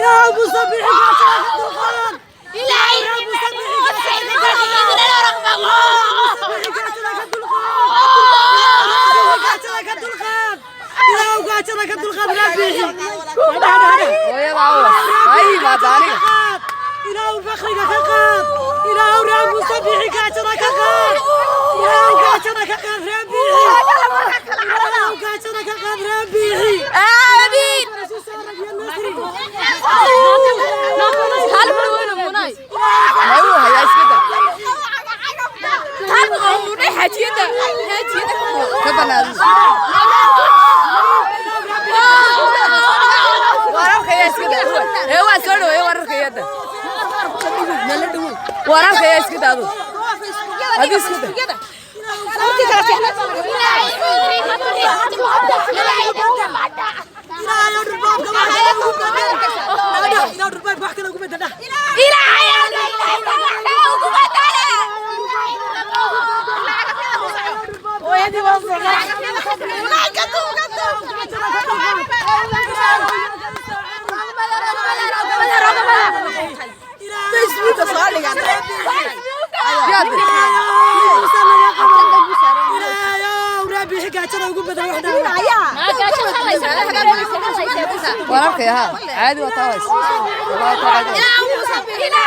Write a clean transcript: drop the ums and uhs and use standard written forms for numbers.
Ilaahow Muuse Biixi gaajada ka dulqaad. Ilaahay Muuse Biixi gaajada ka dulqaad. Muuse Biixi gaajada ka dulqaad. Ilaahow gaajada ka dulqaad. Ilaahow gaajada ka dulqaad reer Biixi. Hooyada awas ay yimaada aniga. Ilaahow faqriga ka qaad. Ilaahow reer Muuse Biixi gaajada ka qaad. Ilaahow gaajada ka qaad reer Biixi. Ilaahow gaajada ka qaad reer Biixi. Aamiin. Hal mar weyna munay ma uu hayaa iska daa Xaajiyada xaajiyada ka banaado wararkaya iska daa ee waa soo dhaweeye wararkaya da wararkaya iska daa adu adu iska daa. Ilaahow dhulbaabka wax kale ugu bedel. Ilaahow dhulbaabka wax kale ugu bedel. Facebooka soo dhigan Ilaahow reer Biixi gaajada ugu bedel wax dhan. Wararkaya ha caadi waa taways waa taways.